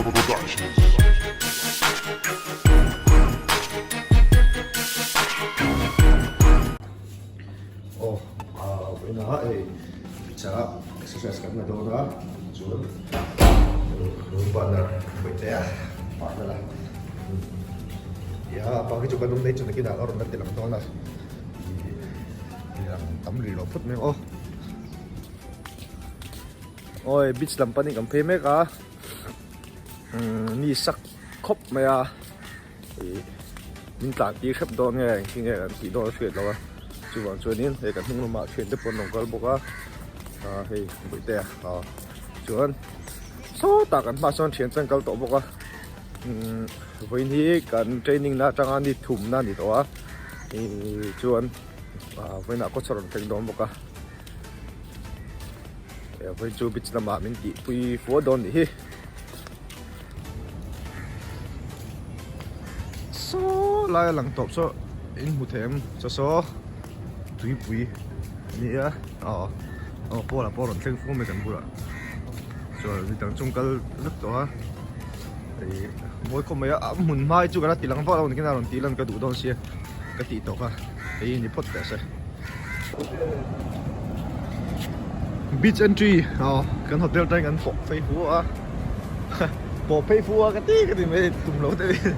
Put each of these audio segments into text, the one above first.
Productions. Aw vawiin a hei pizza exercise kan la dawn a chuan room partner bawihte a partner a tia a bang hi chu kan awm mai chu nakinah a rawn la ti lang dawn a ih lang tam rih loh phawt mai ang aw. Awi beach lam panin kan phei mek a mi sak khawp mai a ih min tlan tir hrep dawn nge engtin nge kan tih dawn a hriat loh a chuvang chuanin hei kan hnung lamah thian te pawh an rawn kal bawk a ah hei bawihte a chuan sawtah kan hmaah sawn thian chu an kal tawh bawk a umm vawiin hi kan training na atanga ni thumna a ni tawh a ih chuan ah vawiinah kawt sawn a rawn thleng dawn bawk a. Vawi chu beach lamah min tih pui fual dawn nih hi. Saw lai a lang tawp saw in hmu thei em chaw saw tuipui a ni a aw aw pawl ah pawh a rawn thleng fur mai kan bulah chuan mi dang chung kal vek tawh a ih mawi khawp mai a a hmun hma hi chu ka la ti lang vak lo nikin a rawn tih lan ka duh dawn sia ka tih tawh kha hei ni phawt teh se. Beach entry aw kan hotel atangin kan pawh phei fu a pawh phei fu a ka ti ka ti mai tum lo deuh in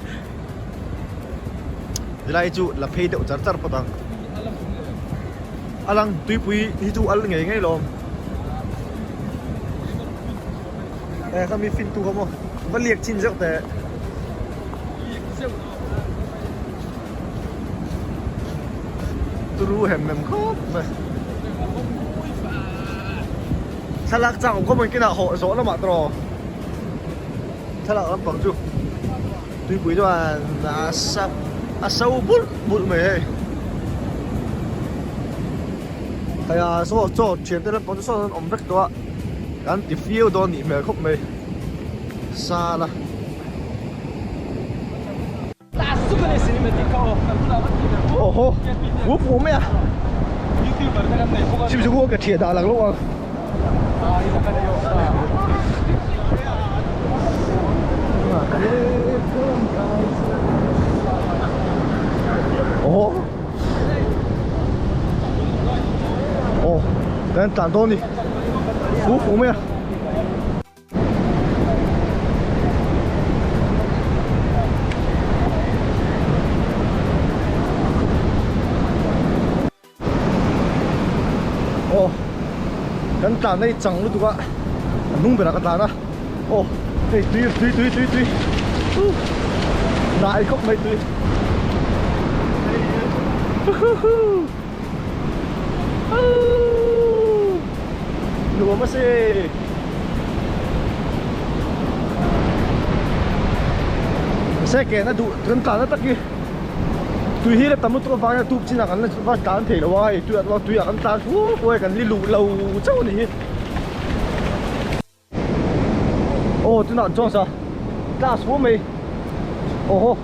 helai chu la phei deuh char char phawt ang a lang tuipui hi chu al ngei ngei lawm e kha mi fin tu kha maw va liak chin zeuh teh. Turu hem hem khawp mai. Thlalak chak awm khawp mai kinah hawh zawh lamah tawh thlalak lampang chu tuipui chuan a sa a so bulh bulh mai hei. Hei a saw chaw thian te lampang chu sawn an awm vek tawh a kan ti fiau dawn nih hmel khawp mai sala. Oho, u pu mai a. Chim chu ka thia dah lang lo ang. Oho. Oh, kan tlan dawn ni. U pu mai a. Aw kan tlan na hi chang lutuk a a hnung berah ka tlan a aw hei tui tui tui tui tui hnai khawp mai tui Nuam a si. Se ke na duh kan tlan na tak hi tui hi la tam lutuk avangin a tup chinah kan la va tlan thei lo a hei tui ah tui ah kan tlan fur fur a kan li luh lo chauh a ni hi. Aw tunah chuan sa class fu mai aw haw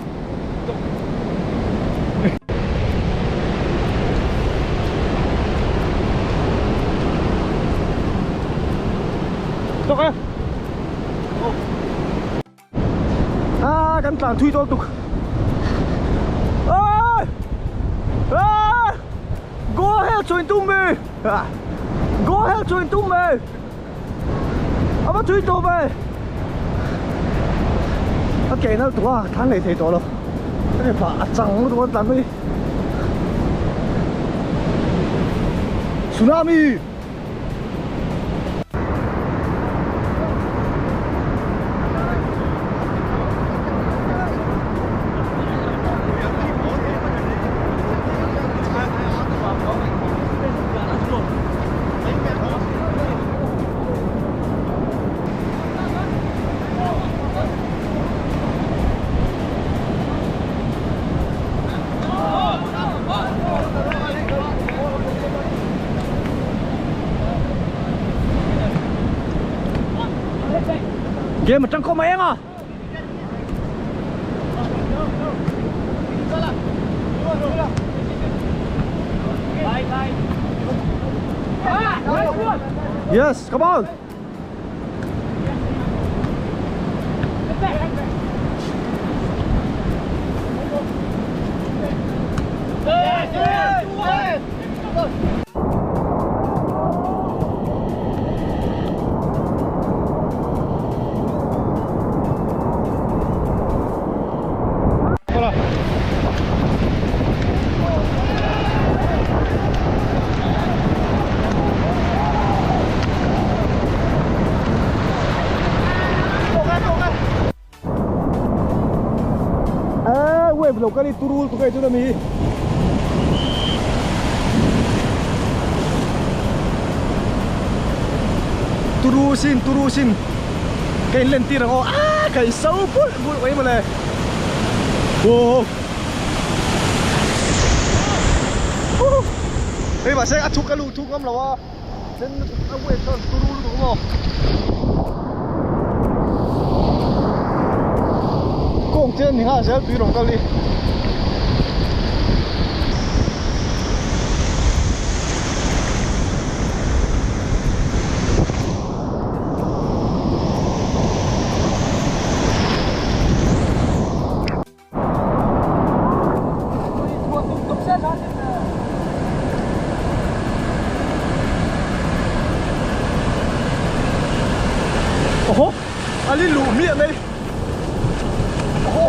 Tok e A kan tlan thui dawn tuk Oi Oi Go ahead chuan tum mi Go ahead chuan tum mi A va thui tawh ve A ke nalh tawh a thlan leh thei tawh lo A ke phah a chang lutuk a tlan mai Tsunami Game atang khawp mai em a. Yes, come on. lo kal i turul tu ka ei chuan a mi hi. Turu sin turu sin ka in len tir ang aw aaa ka in so bulh bulh mai mawle aw hei mahse a thuk a luh thuk ngam lo a then a wave chuan turu lutuk maw kawng te an ni nghal zel tui rawn kal hi. Oho, a li luh miah mai.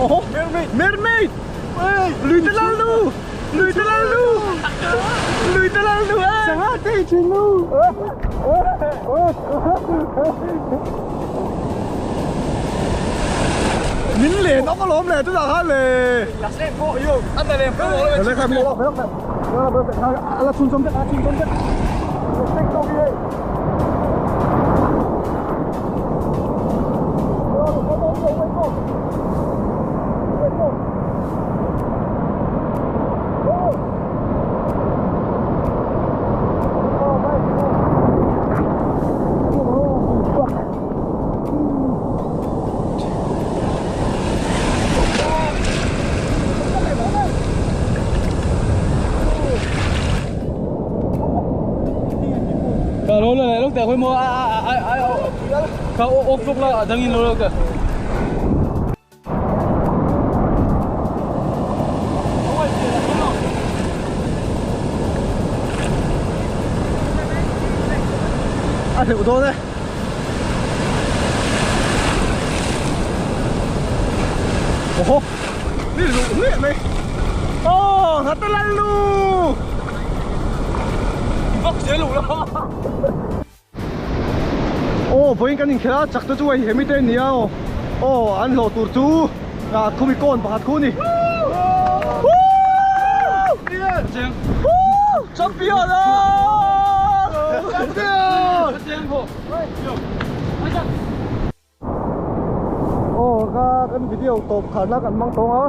Oho, mermaid, mermaid. Lui te lal nu, lui te lal nu, lui te lal nu. Sangha te thin nu. Min len awk alawm le tunah khan le. A la chhun chawm vek a chhun chawm vek. A hleuh dawn e. Oho ni luh hmiah mai. Aw nghat a lal nu. Vak zel lo la. Aw vawiin kan inkhelh a chak te chu hei hemi te an ni a aw aw an hlawh tur chu ah khumi kawn pakhat khu a ni Champion Champion Aw ka kan video tawp kharna kan hmang tawng a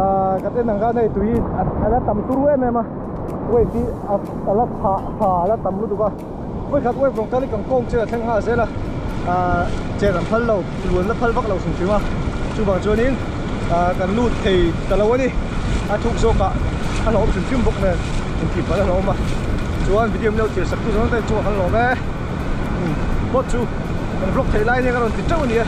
ah ka ten ang khan hei tui a la tam turu em em a wave hi a la phah tha a la tam lutuk a vawikhat wave rawng kal hi kan kawng chen a thleng nghal zel a ah chen an phal lo luan la phal vak lo hrim hrim a chuvang chuanin ah kan lut thei ta lo a ni a thuk zawkah a hlauhawm hrim hrim bawk nen intih palh a hlauhawm a chuan video min lo thlir sak tu zawng te chungah kan lawm e. Bot chu kan vlog theih lai nia ka rawn ti teuh a ni e.